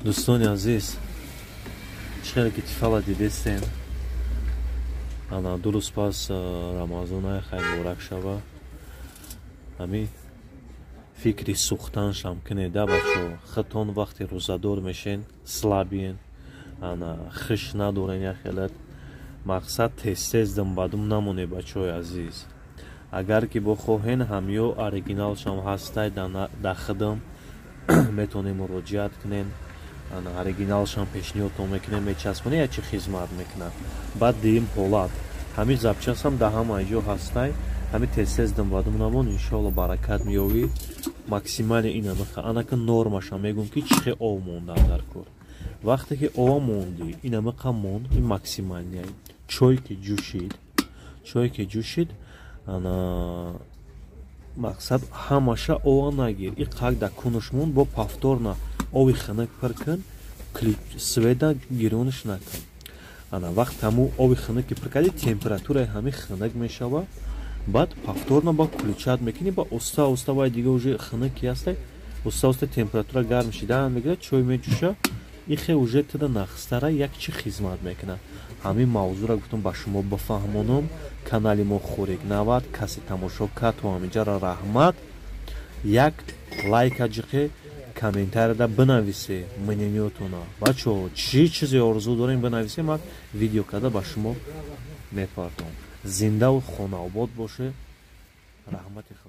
Дӯстони азиз, чӣ хеле ки Тефала дидестем, ана 2 рӯз пас Рамазонай, хайр муборак шава. Ҳами фикри сӯхтаншам кунеда, бачо. Хитон вақте рӯзадор мешен, слабиен, ана хиш надорен, яхелат мақсад тез-тез думбадум намоне. Бачаҳои азиз, агар ки бихоҳен, ҳамё оригиналшам ҳастай да хидм, метавонем муроҷиат кунен. Ана оригиналшам пешниҳодтон мекунем, мечаспонем, ячи хизмат мекунад. Баъд дуюм ҳолат, ҳамин запчастам да ҳама ҷо ҳастай. Ҳамин тез-тез думбадум намон, иншоалло, баракат меёвӣ. Максимально ина анака нормаша мегӯм, ки чӣ хел ов мондан дар кор. Вақте ки ова мондӣ, инамиқа монд, ин максимальный. Чой ки ҷӯшид, чой ки ҷӯшид, ана мақсад ҳамаша ова нагир, и қак да кунуш монд, бо повторно ови хунук пир кун, света гирониш накун. Ана вақт ҳаму ови хунук ки пир кардӣ, температураи ҳами хунук мешава. Баъд повторно ба включать мекунӣ, ба оста оста вай дига уже хунук ки ҳастай, оста оста температура гарм шидан мегирад, чой меҷӯша. Ихе уже туда нахстара як чи хизмат мекунад. Ҳамин мавзӯъро гуфтам ба шумо бифаҳмонам. Канали мо «Хӯрик 90» касе тамошо кард то ҳаминҷаро, раҳмат. Як лайка ҷиқе, комментарияда бинависе мнениётона. Бачо, чӣ чизе орзу дорем, бинависе, ман видео карда ба шумо мепартом. Зиндаву хонаобод боше, раҳмати Худо.